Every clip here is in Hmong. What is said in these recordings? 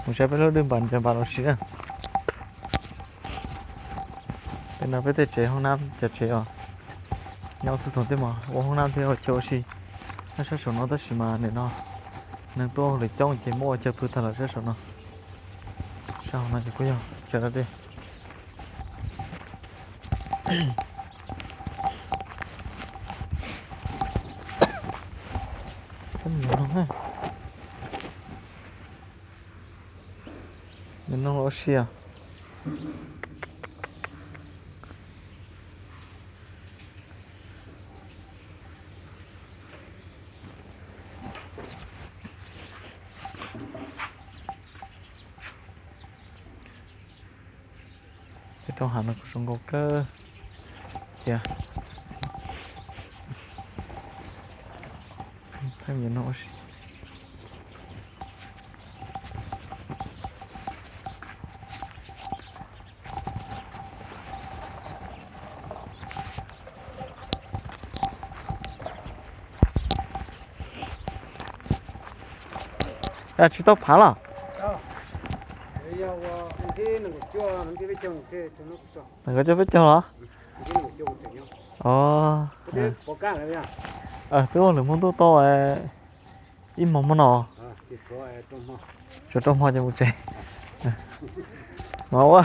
Mus saib peb lub dwj npam ncaws npam los sis na. Peb no peb tej tsev hoob nab cov tsev os, nyob xwb txog tej mos ua hoob nab thiab ua chaw ua si. Nyob sab saum no tab sis mas nim no neeg tuaj hauj lwm coob ces muab ua chaw pw tag lawm sab saum no. Sab hauv no ces kuj yog chaw dab dej. Nws no ua si os. Peb rau hav no kuj zoo nkauj kawg thiab. Pheej yuav no ua si. Tsis tau phav los? Nees nkaum cuaj peb caug los? Twb ua lwm hmo ntuj tau ib hmo hmo no. Tshuav rau hmo ces mus tsev. Mas ua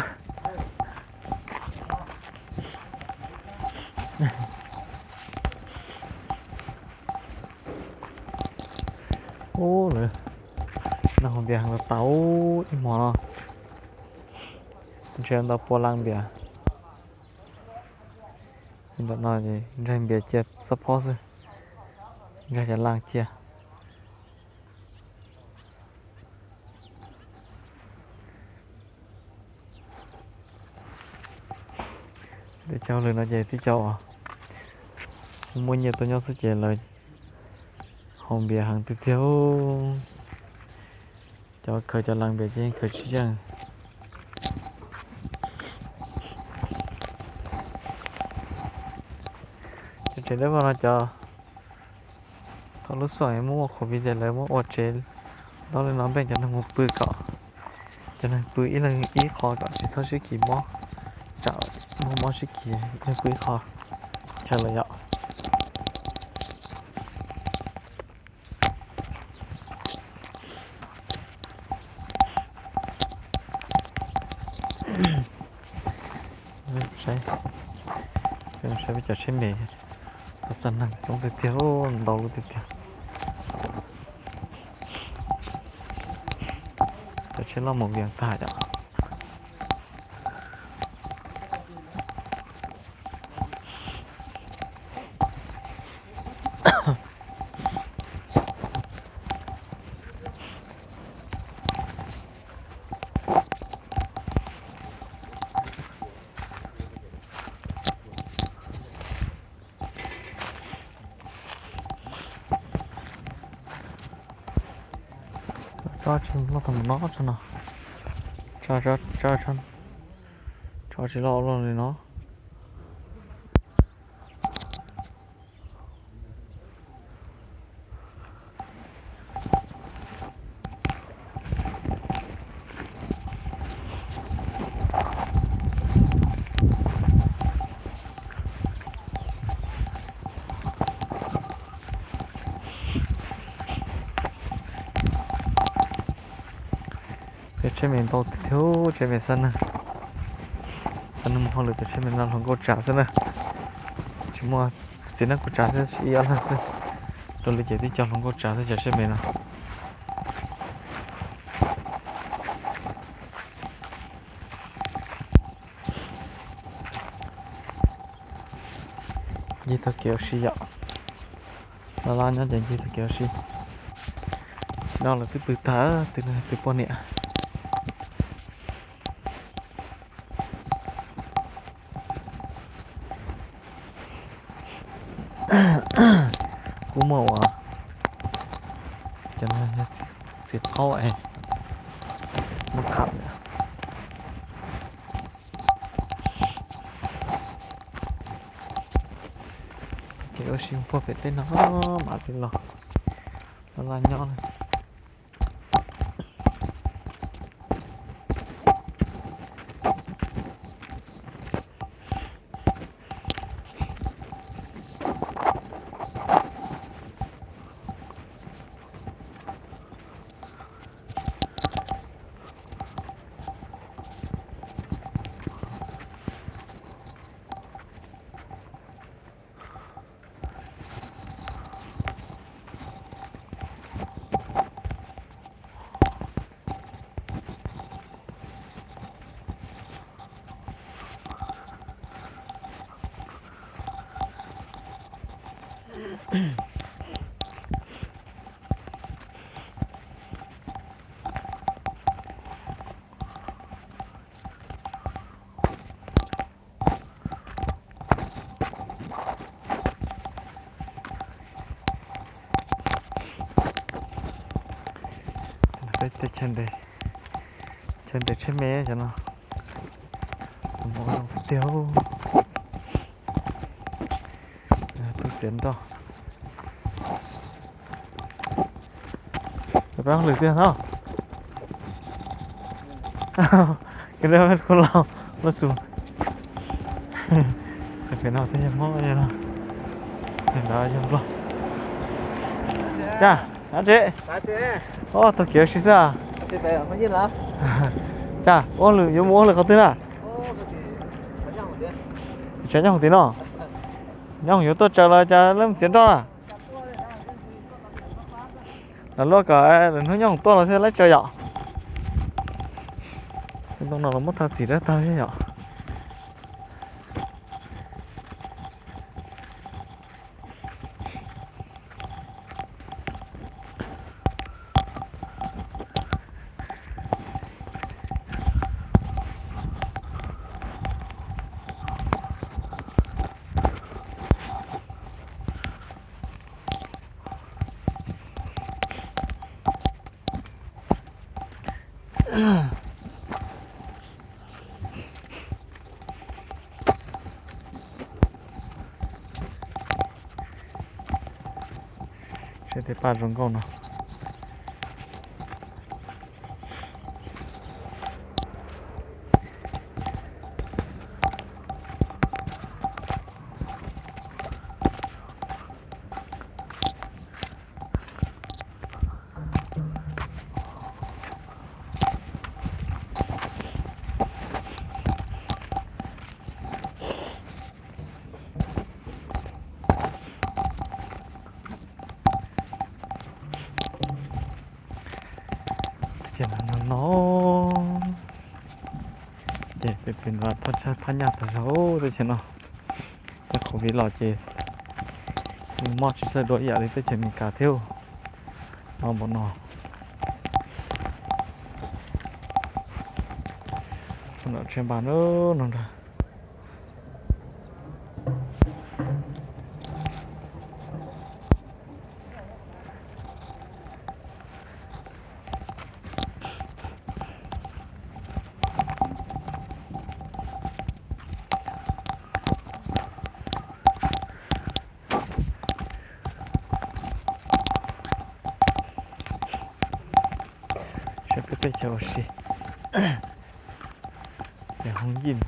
ub, lawv noj haus npias heev los tau ib hmo no. Ntshe ntau pua las npias. Ntawm no ntsaig npias cia xab phob xwb, ntsaig cov las cia. Tib co hauj lwm no ces tib co uas muaj nyiaj tuaj nyob xwb ces lawv haus npias heev tiag tiag. Cov khaws cov las npias ces yeej khaws tsis yeej. Cov tsev dawb paug no cov thaum lub xyoo muab ua covid ces lawv muab ua tsev ntaub li no npej cov neeg mus pw kom cov neeg pw ib leeg ib qho kom tsis txhob sib kis mob, tsam muaj mob sib kis ib leeg pw ib qho chaw lawm yom. Saib, saib peb cov tsheb me, xav xav neeg coob tiag tiag, ntau lub tiag tiag. Cov tsheb loj mus vias tag yom. Tsob tsheb loj tau mus no tso no, tsob tsis loj ua luaj li no. Cov tsheb me ntau tiag tiag, tsheb me xab neeg, xab neeg mus hauj lwm cov tsheb me no hluas nkauj tsav xwb na. Tsis muaj txiv neej kuj tsav xwb, ib ob leeg xwb. Rau li ces tib co hluas nkauj tsav xwb cov tsheb me no. Ncig taug kev ua si yom. Laj laj nyob ces ncig taug kev ua si. Tam sim no lawv twb pw tag, twb poj niam. Kuj muaj uas cov no yog txiv qaub es muab kham lawm. Kev ua si puag pem teb no mam li los, laj laj nyob. Tej chaw ntes, chaw ntes tsheb me cov no, mos zoo tiag tiag. Tub txiav nroj. Peb hauj lwm tiag no. Koj kuv laus, laus xus. Pem no tej yog Hmoob, no yog Nplog. Cas dab tsi? Ob, taug kev ua si xwb. Cas ua hauj lwm, yuav mus ua hauj lwm qhov twg na? Tsam nyob hauv tid no. Nyob hauv yuav tuaj tsaws los cas lawv mus txiav nroj na. Los luaj kom lwm hnub nyob hauv tuaj los thiaj laib tsaws yom. Ntoo no los muab thaj xim dab tag thiab yom. Seb tej paj zoo nkauj no. Ces no, ces pem pem no phab tshab phab nyaj tag zog teb chaws no. Tej qhov viv los ces mob tsis txawj dua ib yam li teb chaws Amelikas thiab. No npaum no, no tsheb npas no ntag. Saib peb peb chaw ua si, ces hoob yim.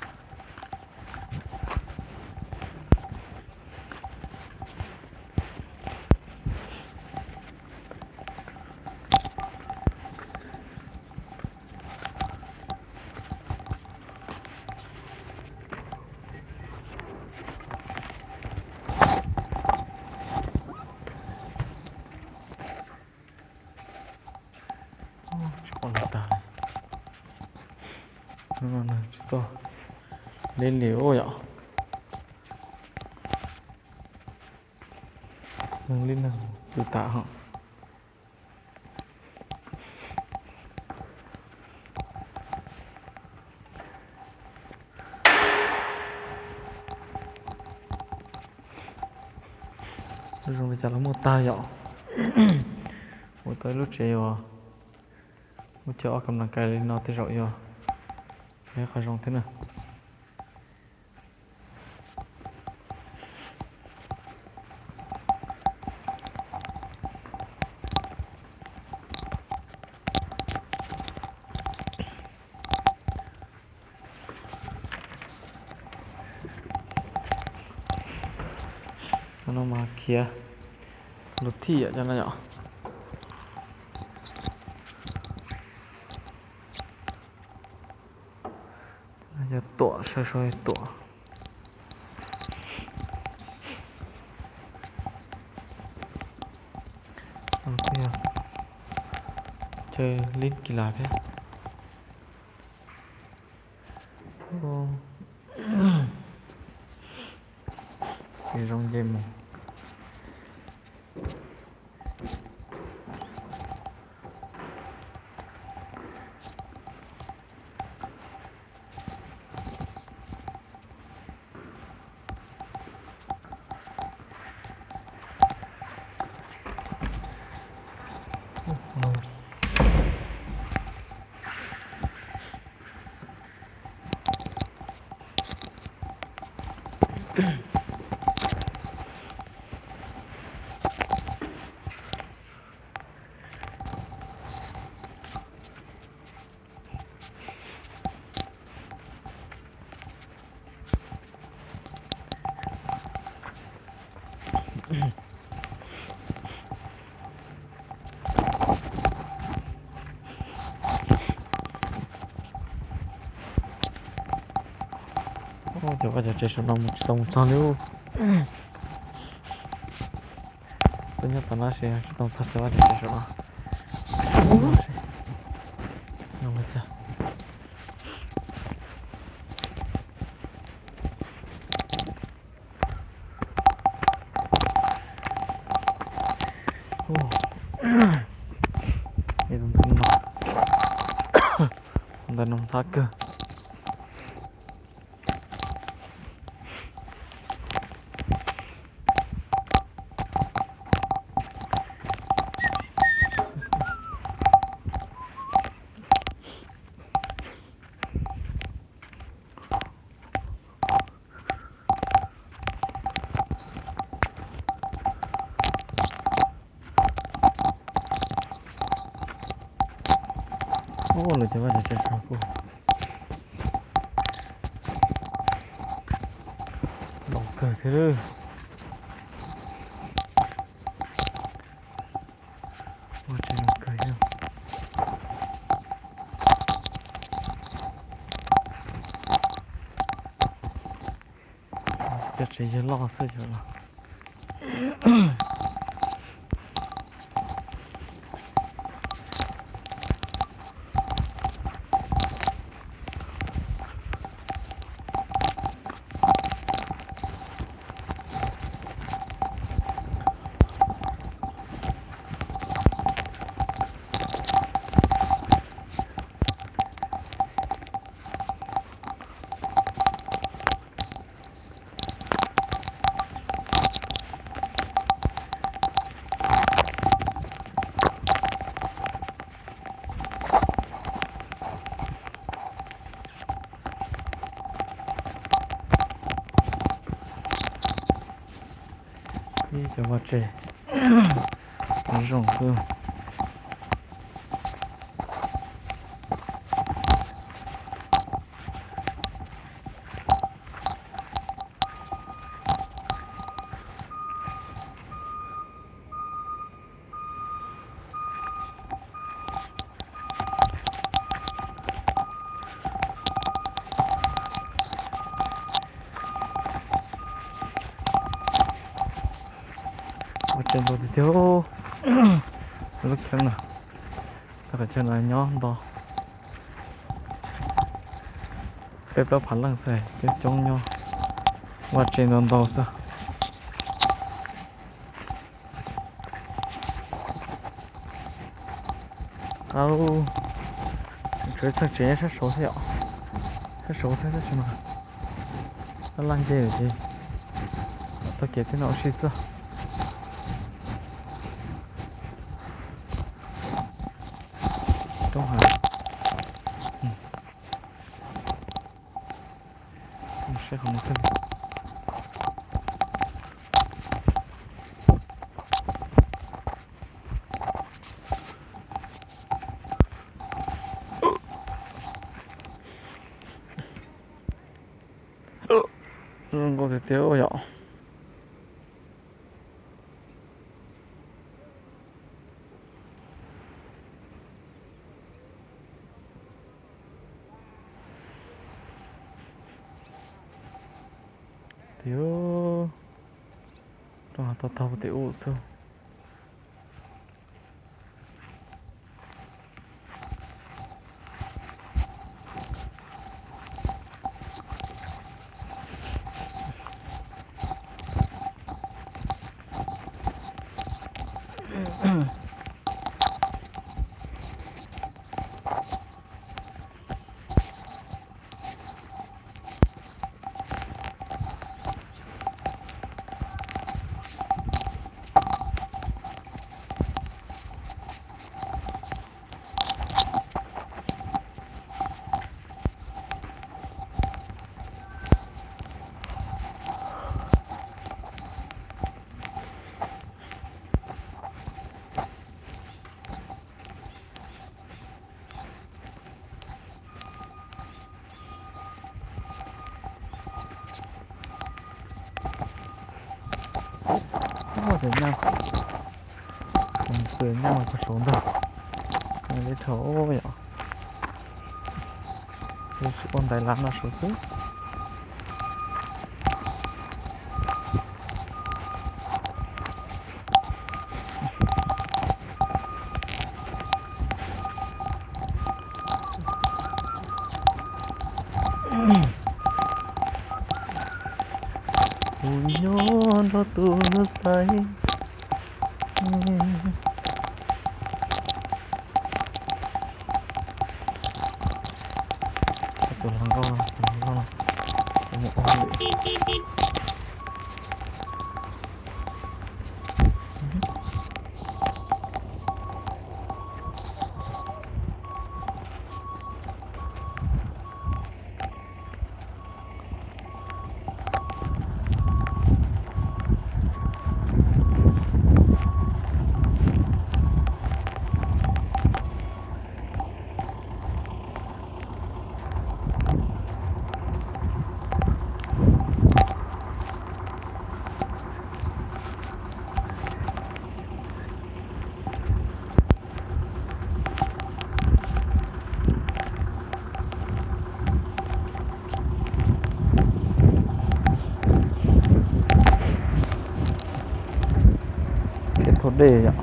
Tsis pom neeg tag li. Hnub no neeg tsis tuaj li li ua yom. Neeg li neeg tu tas hos. Zoo li cas los muaj tag yom. Ua tau ib lub tsev uas muaj chaw ob kam nas kais li no tej zaum yog ib qho zoo thiab na. No mas khiav lus thij yom, cov no yom. Yog tuam, sawv sawv tuam. Chaw lib kis las thiab. Ces zoo nce mus. Cov vaj cov tsev saum no mus tsis tau mus txog li. Tuaj nyob tom no ces tsis tau txog cov vaj cov tsev saum no. Ntawm no thab kawg. Ub, lawv cov vaj cov tsev saum kuj ntau kawg thiab. Vaj tsev ntau kawg thiab. Cov tsev yawg loj xwb cov no. Ib cov vaj tsev zoo xwb. Vaj tsev ntau tiag tiag. Lub kheeb no, qhov chaw no nyob ntau, peb plaub phav leej xwb, coob coob nyob, vaj tsev ntau ntau xwb. Qab, tseem tshuav ib txheej tsev nyob sab saud thiab yom, sab saud thiab tab sis mas laj laj ncig lawm ces taug kev tej no ua si xwb. Roob hav. Saib qhov no kawg. Zoo nkauj tiag tiag yom. Tiag, rau tau taug tim ub xwb. Ua, cov nyaj, tus nyaj no puag saud ntag. Li dhau yom. Tsis ua ntaiv lav no saud xwb. Tus lub xaiv. Tus hluas nkauj no, tus hluas nkauj no, mus ua lwm. Kev thauj dej yom.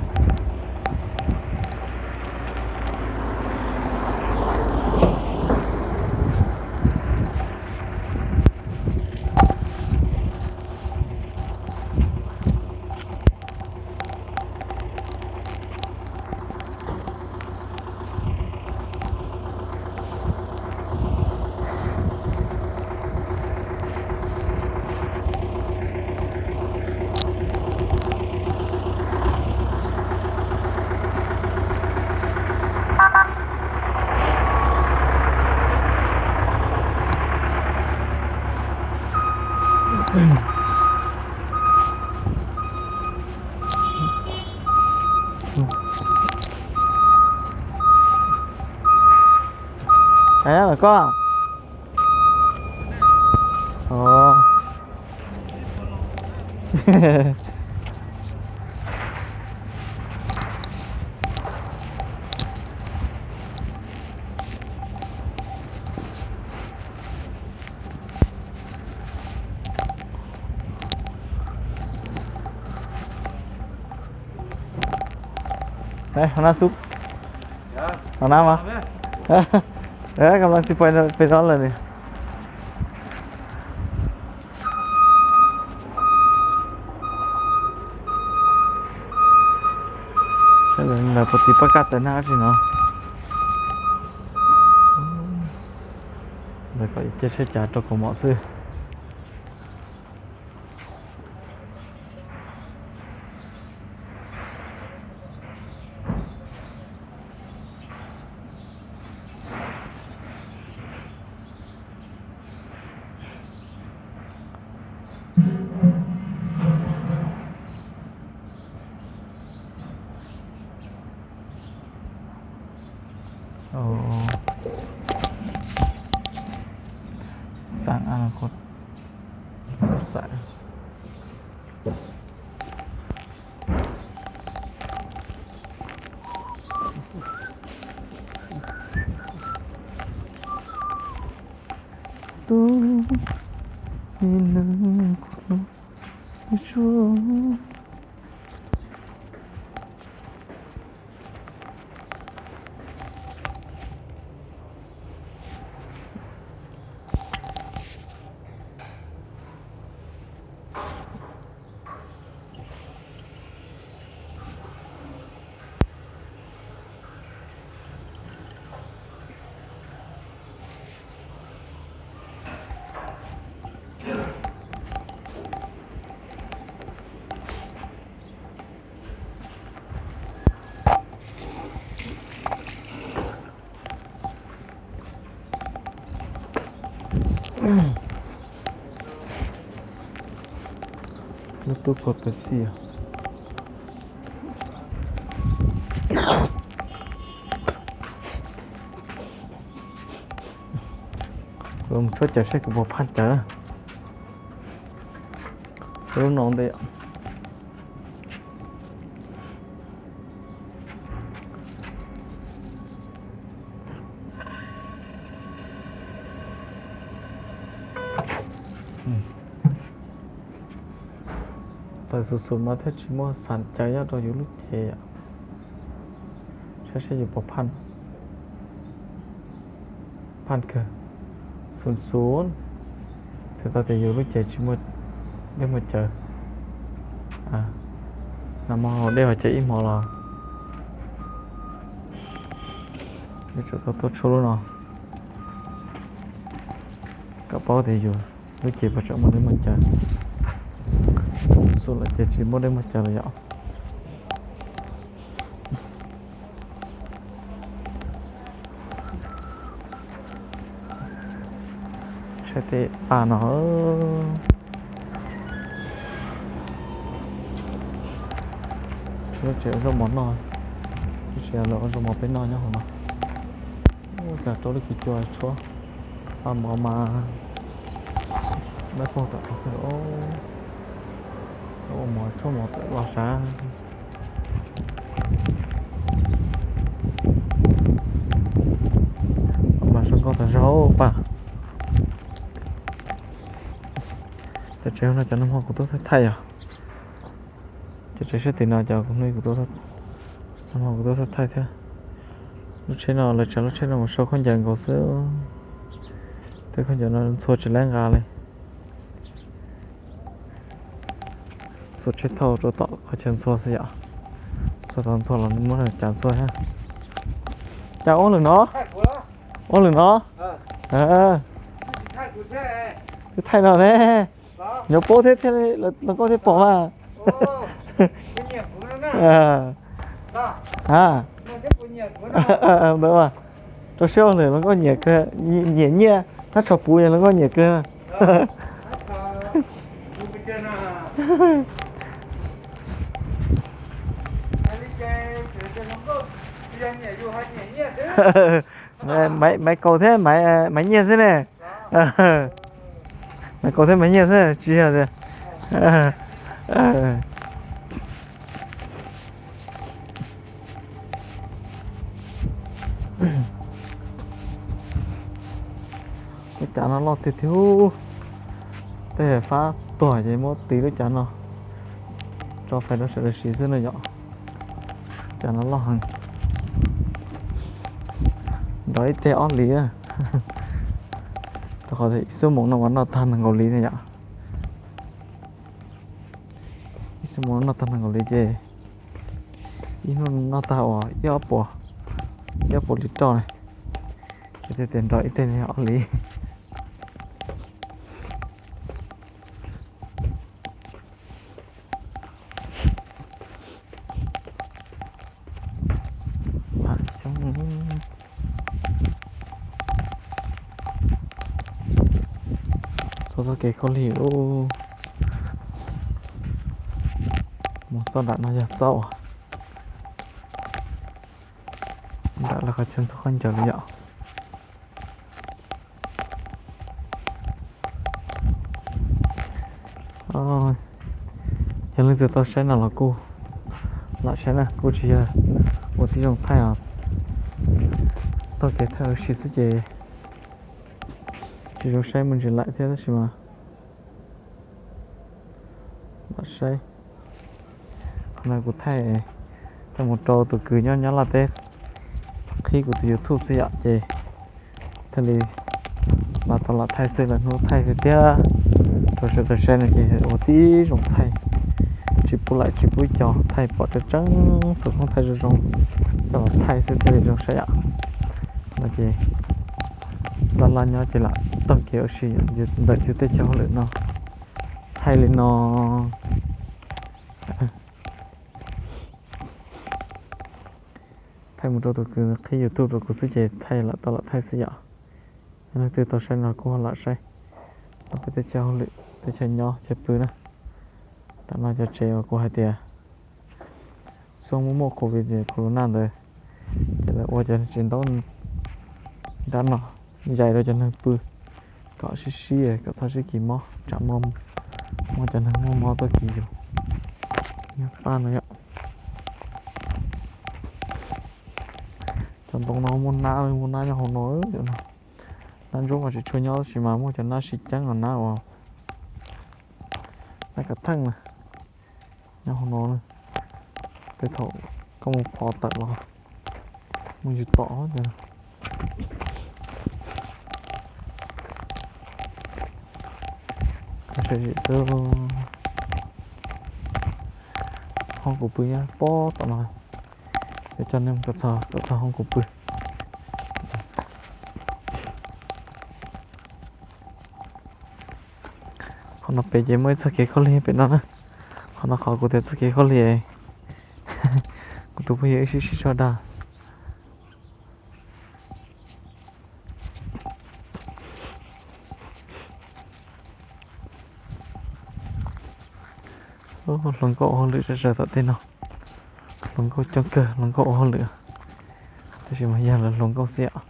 Koj. Qhov no xub, qhov no mas, kab lab xib pais pem no lawm ni. Lawv puas tiv pab kaj txawv nag dab tsi no. Lawv kom cia saib cas rau kaus mom xwb. Xav a, xav. Tus ib leeg kuv hlub ib suab. Lub tub kua pes xij. Kuv mus tshuab cawv seb kuv puas phaj cawv. Lub no ntej. Tawm xum xum no thiaj tsis muaj xav cawv nyob rau yus lub cev. Saib seb yus puas phaj. Phaj kawg. Xum xum. Txhais tau tias yus lub cev tsis muaj dej muaj cawv. Nag hmo haus dej hauv ces ib hmo los yuav tsum tau tuaj tshuab lub no, kom paub tias yus lub cev puas tseem muaj dej muaj cawv. Xub xub lawm ces tsis muaj dej muaj cawv lawm yom. Saib tej paj no, tshuab tsev ua zaub mov noj, tab sis lawv ua zaub mov peb noj nyob hauv no. Ua cas rau lub kis cua tshuab paj mov mas dawb paug tom qhov twg. Ua mov tshuab mov tawm los sav. Mas zoo nkauj tas zog paj. Cov tsev no cov nag hmo kuv tuaj thaij thaij yog, cov tsev sab tim no cov kuv hnub kuv tuaj, nag hmo kuv tuaj thaij thaij thiab. Lub tsheb no lawv tsav lub tsheb no mus sau khaub ncaws nkaus xwb. Tej khaub ncaws no ntxhua tsis laib nqa li. Xuas tsheb thauj rau tom qhov chaw ntxhua xwb yom. Ntxhua tau ntxhua los muab cav ntxhua thiab. Cas ua lwm no, ua lwm no. Twb thaij no ne, nyob paub thiab thiaj li hluas nkauj thiaj pom mas. Ntawd mas, rau siab ua lwm hluas nkauj nyiam kawg, nyiam nyiaj, tab tsho puv yog hluas nkauj nyiam kawg. Maiv Kaus thiab Maiv Nyiaj xwb ne. Maiv Kaus thiab Maiv Nyiaj xwb tsis yog tias. Lub cav no loj tiag tiag. Tej fab tuag ces muab tiv lub cav no tso fais rau sawv daws siv xwb no yom. Cav no loj heev, nrov ib teg ob hlis. Rau qhov ib xuab moos no mas noj tag nees nkaum hlis ne yom. Ib xuab moos no noj tag nees nkaum hlis ces ib hnub noj tag uas ib ob puas, ib ob puas li roj ne. Ces thiaj tias nrov ib teg li ob hlis. Txog txoj kev khaub lig lauj. Mus txoj nram no yog txoj uas nram lawv qhov chaw ntxhua khaub ncaws li yom. Yog leej twg tau saib no los kuj lam saib na, kuj tsis yog ua tib zoo thaij os. Taug kev thaij ua si xwb ces tsis zoo saib me ntsis lawm thiab tab sis mas lam saib. Qhov no kuv thaij, thaij mus rau tus kwv nyob Nyab Laj teb qhib kuv tus YouTube xwb yom, ces thiaj li los tau lam thaij xwb, lwm hnub thaij xwb thiab. Rau sawv daws saib no ces ua tib zoo thaij, tsis pub like tsis pub co, thaij pom tseeb tseeb xov tooj thaij zoo zoo, coj los thaij xwb thiaj li zoo saib yom. No ces laj laj nyob ces lam taug kev ua si ntawm yus tej chaw hauj lwm no, thaij li no. Thaij mus rau tus kwv qhib YouTube rau kuv xwb ces thaij lam tau lam thaij xwb yom. Yog leej twg tau saib no kuj ho lam saib. No peb teb chaws hauj lwm, teb chaws nyob chaw pw na. Tam no cov tsev uas kuv hais tias xyoo muaj muaj covid corona ntawd, ces lawv ua cov tsev ntaub nrab no zais rau cov neeg pw kom sib sib kom txhob sib kis mob tsam muaj cov neeg muaj mob tuaj kis yus. Nyob paj no yom. Cov ntoo no muaj nab, muaj nab nyob hauv no. Nab ntsuab mas tsis tshua nyob tab sis mas muaj cov nab sib ceeb los nab uas nab kav theej na nyob hauv no. Tej thaum koj mus phov tawm los muaj yus tom ces. Koj saib zim xwb. Hoob kuv pw nyob pob tom no, yuav coj nej mus rau txog hoob kuv pw. Qhov no pem ces muaj ib txoj kev khaub lig pem no na. Qhov no qhov kuv tias txoj kev khaub lig, kuv tus phooj ywg wb sib sib tso dag. Hluas nkauj ua hauj lwm zom zaws tom tej no. Hluas nkauj coob kawg, hluas nkauj ua hauj lwm, tab sis mas yog lawv hluas nkauj xwb yom.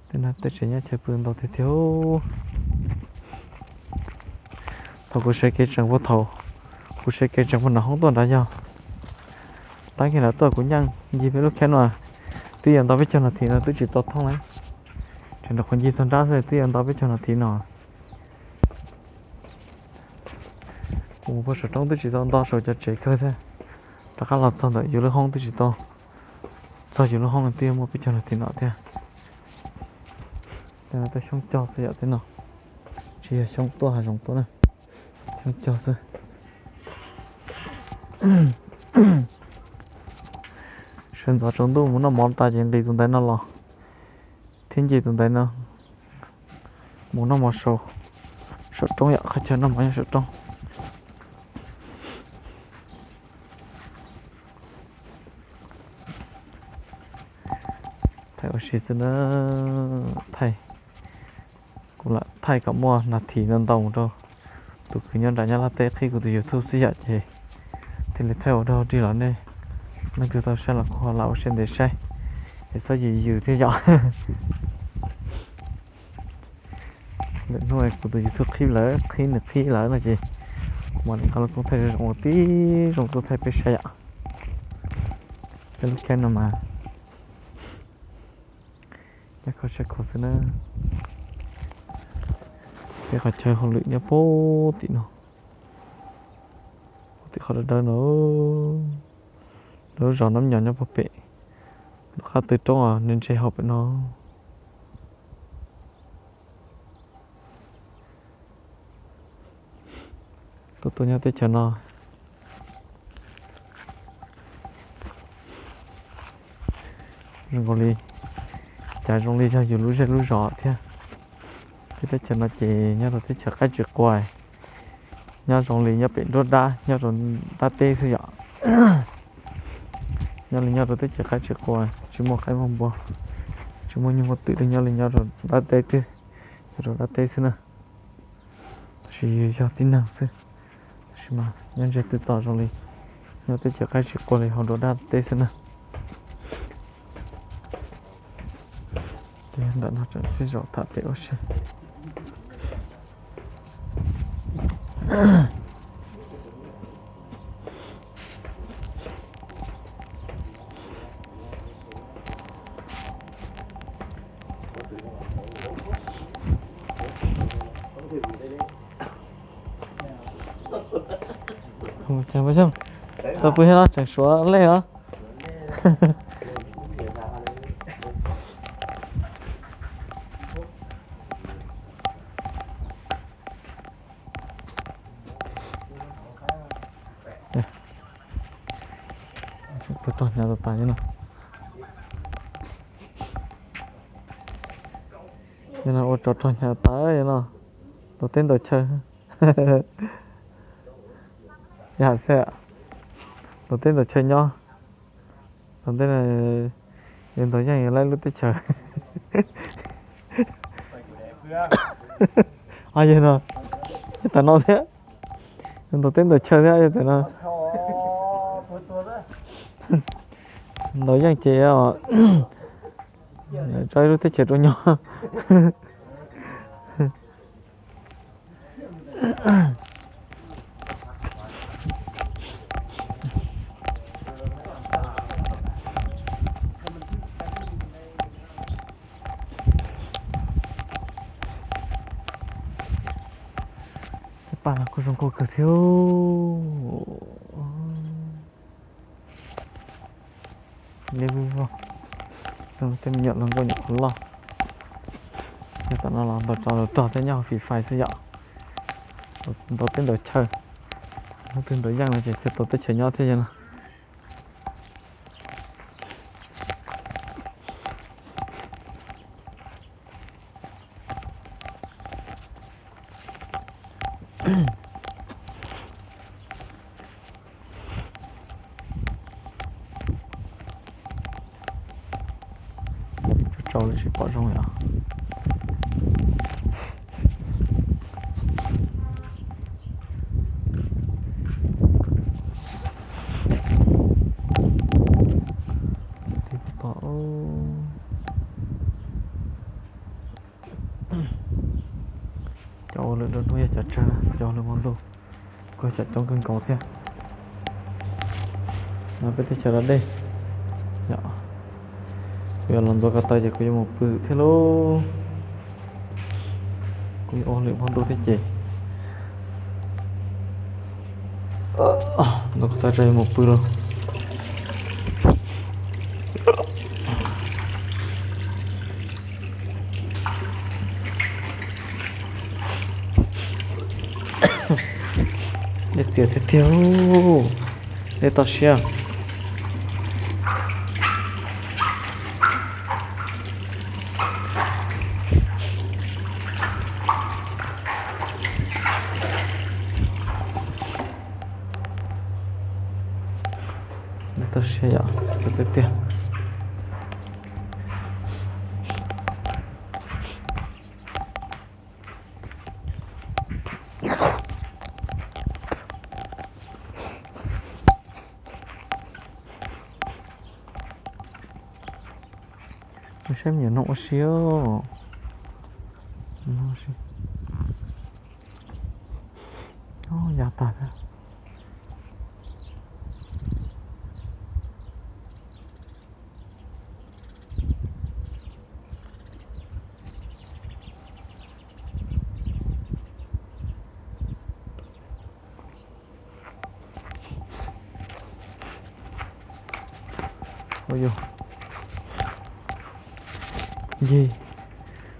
Tej no tej tsev nyob chaw pw ntau tiag tiag. Thaum kuv saib kev tseem puag thaum, kuv saib kev tseem puag nram hoob tuaj nrad yog, tab kiag nram tuaj kuv nyeej ncig peb lub khab no, twb yuav ntau peb caug nas this no twb tsis tau thoob li. Tseem rau qhov ncig txog nrab xwb twb yuav ntau peb caug nas this no. Kuv mus puag saum roob twb tsis tau nto saum cov tsev kawg thiab, rov qab los txog ntawm yus lub hoob twb tsis tau, txog yus lub hoob twb yuav muaj peb caug nas this no thiab. Tej no tej xyoob cog xwb yom, tej no tsis yog xyoob tuaj hav zoov tuaj na, xyoob cog xwb. Sawv ntxov tsaus ntuj mus noj mov tas ces nqis tus ntaiv no los thiab nce tus ntaiv no mus noj mov saum, saum roob yom, qhov chaw noj mov nyob saum roob. Thaij ua si xwb na, thaij, kuv lam thaij kom muaj nas this ntau ntau mus rau tus kwv nyob nram Nyab Laj teb qhib kuv tus YouTube xwb yom, ces thiaj li thaij ua dog dig los nej leej twg tau saib los kuj ho lam ua siab ntev saib, es txhob yws yws thiab yom. Lwm hnub kuv tus YouTube qhib lawm, qhib nws qhib lawm no ces kuv mam li nqa lub koob thaij zoo zoo ua tib zoo tuaj thaij peb saib yom. Peb lub khab no mas nyob kho siab khuav xwb na. Peb qhov chaw hauj lwm nyob puag tim no, puag tim qhov dawb dawb no. Lub zos Nab Nyos nyob puag pem, tom qab tw roob os, nws ntshe hauv pem no. Tuaj tuaj nyob teb chaws no zoo nkaus li, cas zoo li yog yus lub zej lub zos thiab. Peb teb chaws no ces nyob rau teb chaws qaib tsis qua, nyob zoo li nyob pem nruab dab, nyob rau dab teb xwb yom. Nyob li nyob rau teb chaws qaib tsis qua, tsis muaj qaib muaj npua, tsis muaj nyuj muaj twm li, nyob li nyob rau dab teb twb, nyob rau dab teb xwb na. Tab sis yog tib neeg xwb, tab sis mas nyob ntseg twb tau zoo li nyob teb chaws qaib tsis qua li hauv nruab dab teb xwb na. Ces nram no tseem sib zov tham pem ua si. Tau pw thiab no tseem suav lej os. Tuaj rog hnyav tas tas li no. Yog no ua tsov rog hnyav tas li no. Ntaus teb ntaus chaw. Yog xwb, ntaus teb ntaus chaw nyob. Ntaus teb, yus ntaus yeej yus laib lub teb chaws. Yog no, yog tam no thiab, yus ntaus teb ntaus chaw thiab yog tam no. Ntaus yeej ces tso ib lub teb chaws rau nyob. Tej paj los kuj zoo nkauj kawg thiab. Liab vog, tej me nyuam hluas nkauj nyuam qhuav loj. Nyob tom no los ntaus tsov ntaus rog thiab nyob hauv Free Fire xwb yom. Ntaus teb ntaus chaw, Twg nrov yeej no ces thiaj tau teb chaws nyob thiab yog no. Tsaus tsis pom zoo yom. Cov ua lwm lub hnub yog cov tsawg, cov ua lwm hmo ntuj kuj coob kawg nkaus thiab. No peb teb chaws da dej yom. Kuv yuav los ntxuav ko taw ces kuv yuav mus pw thiab lauj. Kuv yuav ua lwm hmo ntuj thiab ces ntxuav ko taw tso yuav mus pw lauj. Dej txias tiag tiag, dej toj siab. Dej toj siab yom, txias tiag tiag. Saib me nyuam noog ua si. Yav tag thiab. Ua yog, yig,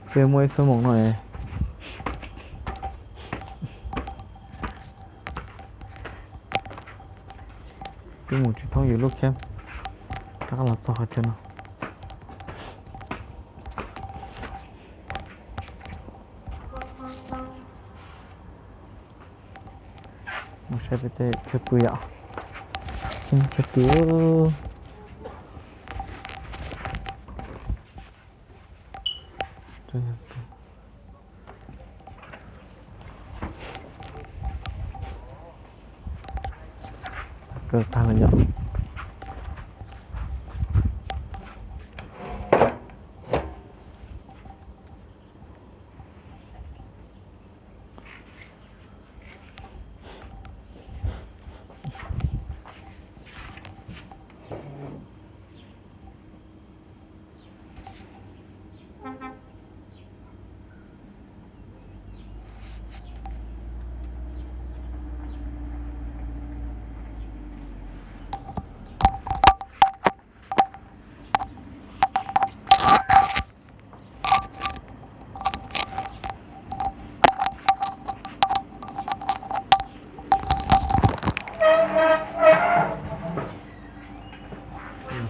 peb muaj ib xuab moos no es. Twb mus tsis thoob yus lub camp, rov qab los txog qhov chaw no. Mus saib peb tej chaw pw yom. Chaw pw. Tag lawm yom.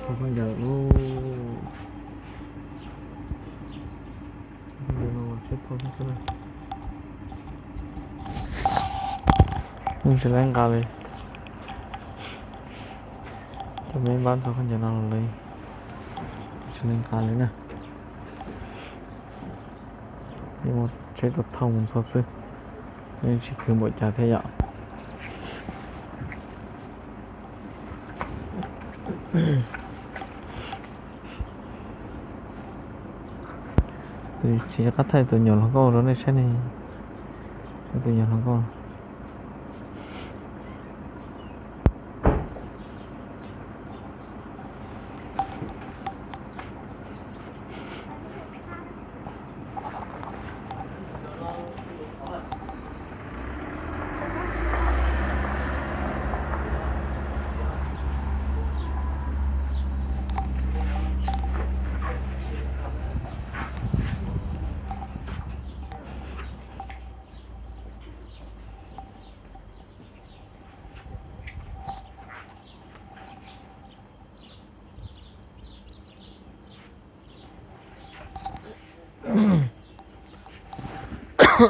Khaub ncaws lub, khaub ncaws no tsheb thauj xwb na. Yeej tsis laib nqa li. Cov me npab ntxhua khaub ncaws no los lawv tsis laib nqa li na. Yeej ua tsheb thauj mus ntxhua xwb, yeej tsis khwv npaum cas thiab yom. Tus tsis qab thaij tus nyuam hluas nkauj rau nej saib ne. Tus nyuam hluas nkauj. Thaij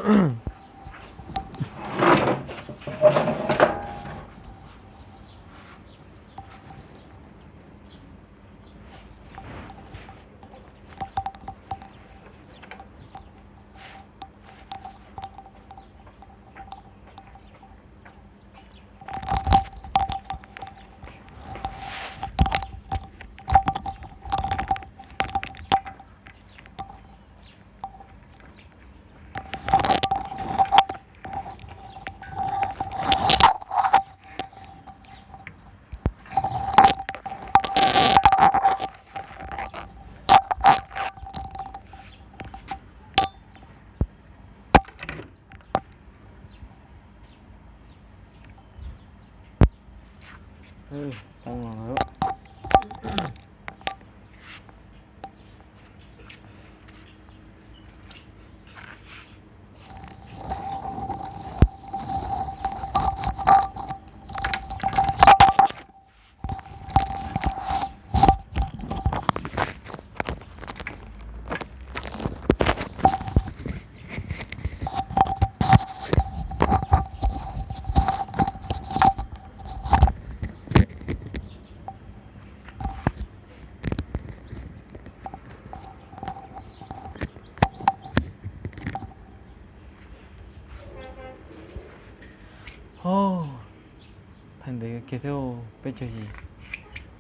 ntev kiag thiab, peb caug yim,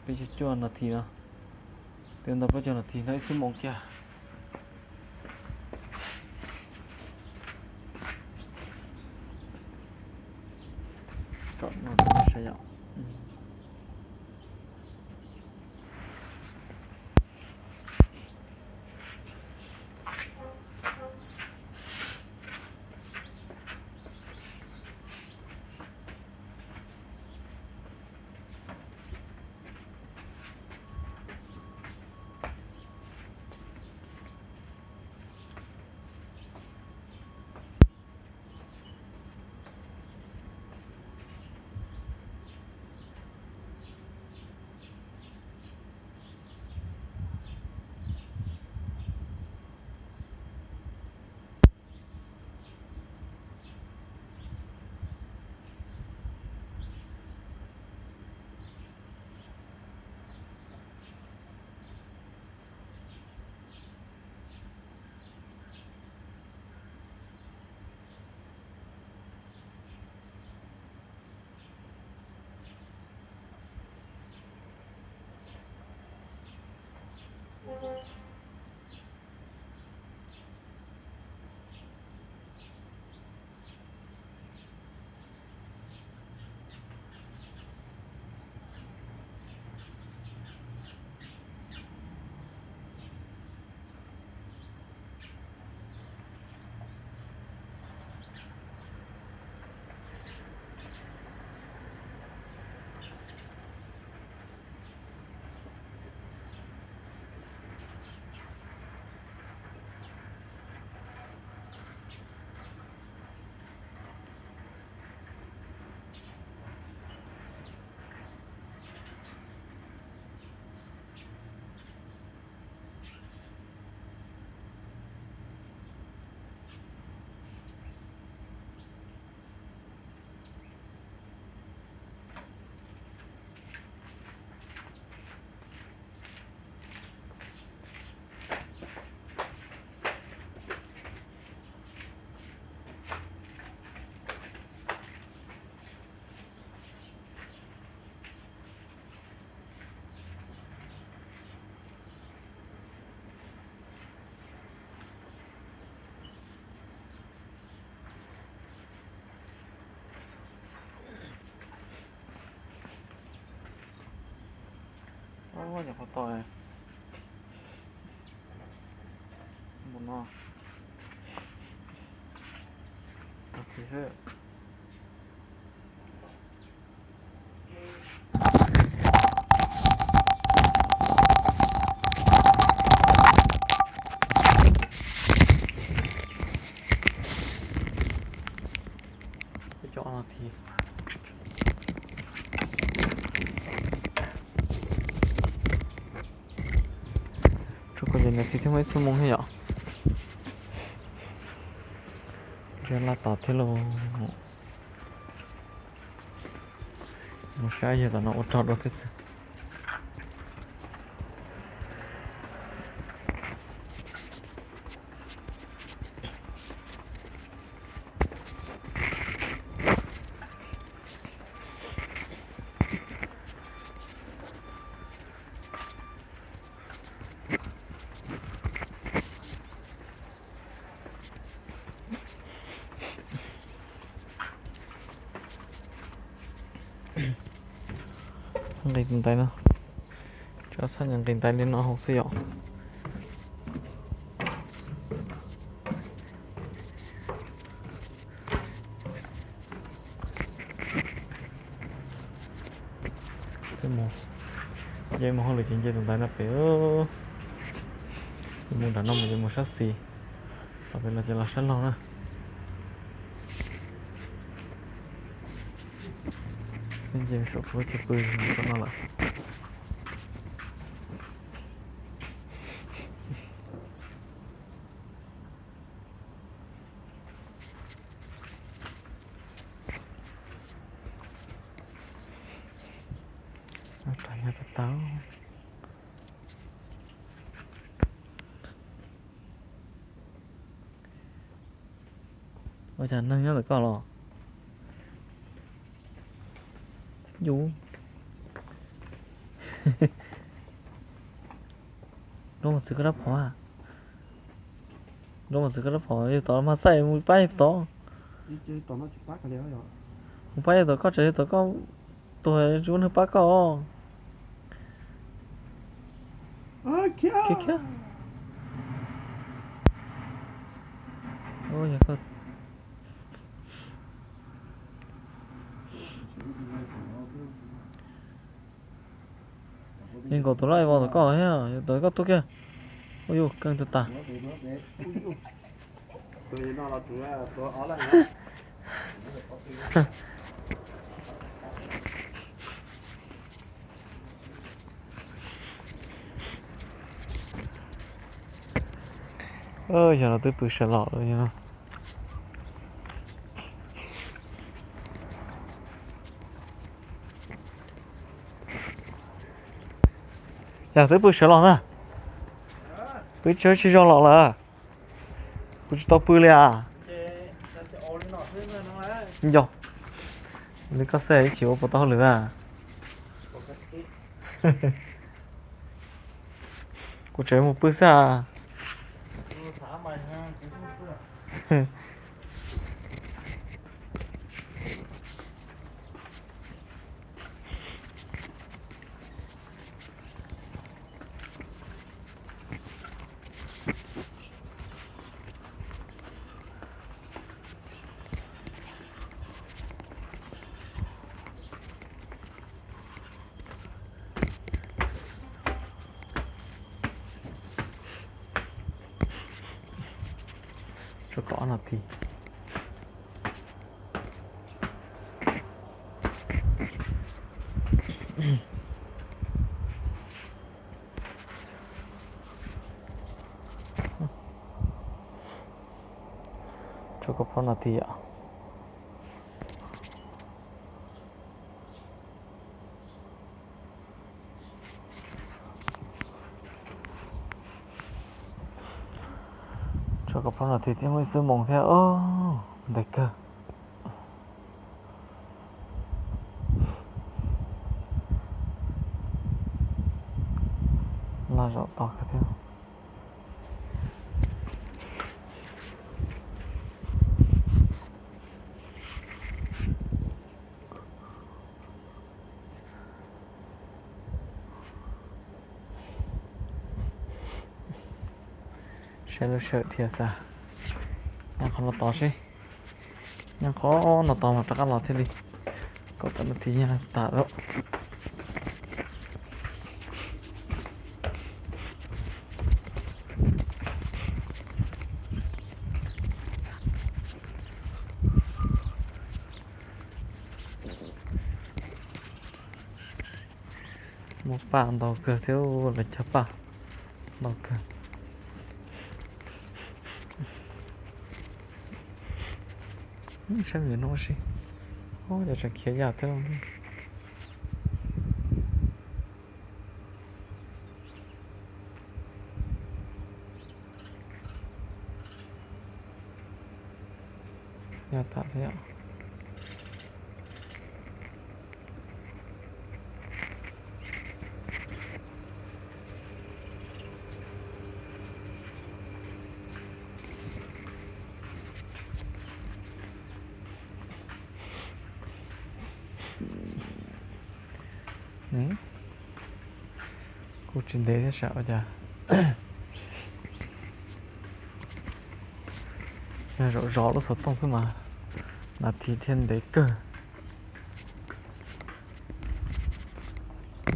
peb caug cuaj nas this no, twb ntau plaub caug nas this no, ib xuab moos kiag. Nyuam qhuav tau mus no. Xwb. Peb caug ob no thiab. Tso kov yam no thiab muaj ib xuab moos thiab yom. Yog laj tas thiab lauj. Mus saib yog tom no ua rog dua thiab xwb. Nqis tus ntaiv no, tso xab nqis ntais li no hauv xwb yom. Nce mus hauj lwm ces nce tus ntaiv no pem. Mus nram no mus ces mus sab xis, los pem no ces los sab laug na. Nce saum tsuav ceg pw mus rau no lawm. Rov nyab tau tau. Ua cas neeg nyob ntawm koj los? Yus, nrov mus txwv koj rab phom a. Nrov mus txwv koj rab phom, yog tod mas xaij mus pab yog tod. Mus pab yog tod, koj tseem yog tod koj tuag tsis muaj neeg pab koj os. Khiav, khiav. Yeej nkaus tus laj vau tom koj thiab, yog tom koj tuag kiag. Ua yus keej tag tas. Yog no twb pw sawv los lawm no. Yog twb pw sawv los na. Pw tsis, tsis zog los lawm. Kuv tsis tau pw li as. Yog li koj xav ib chim ua puas tau hauj lwm a? Kuv tseem mus pw xwb as. Tshuav kaum ob nas this. Tshuav kaum plaub nas this yom. Tshuav kaum plaub nas this thiab, muaj ib xuab moos thiab. Ntev kawg. Laj zaum tau kawg thiab. Saib lub sij hawm thiab xav nyob qhov no tod seb, nyob qhov no tod mas rov qab los thiaj li. Kaum tawm nas this nyaj tag lawm. Muaj paj ntau kawg thiab, lawv cog paj ntau kawg. Saib me nyuam no ua si. Ub, cov tseem khiav yam thiab. Yog tham thiab. Kuj tsis ntev thiab sav ua cas. Yog zaum zov lub xov tooj xwb mas nas this thiaj ntev kawg.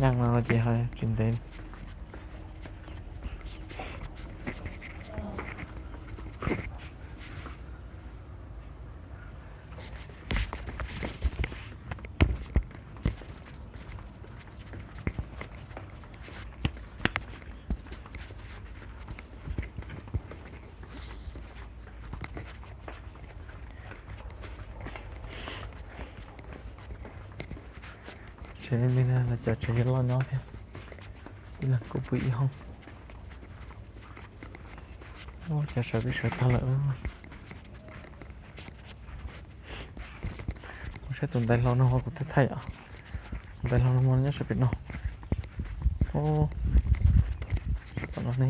Nyeej no ces ho tsis ntev. Tsev me na los cov tsev loj nyob thiab. Ib leeg kuj pw ib hoob. Ub, cov sawv twb sawv tag lawm. Kuv saib tus ntaiv hlau no kuv twb thaij os. Tus ntaiv hlau no nyob sab pem no. Ub, tom no ne.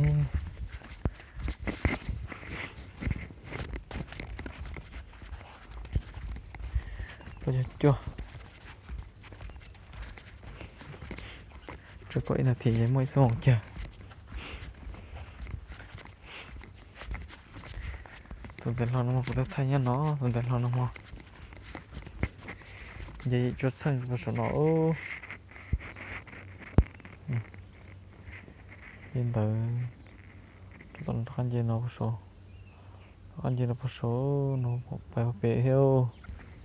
Puas yog cuaj? Tsuas pom ib nas this ces muaj ib xuab moos kiag. Tus ntaiv hlau no kuv twb thaij nyob no, tus ntaiv hlau no mas nce yim cuaj txheej puag saum no. Li ntawd, rov qab nce no puag saud, rov qab nce no puag saud no pais pem thiab.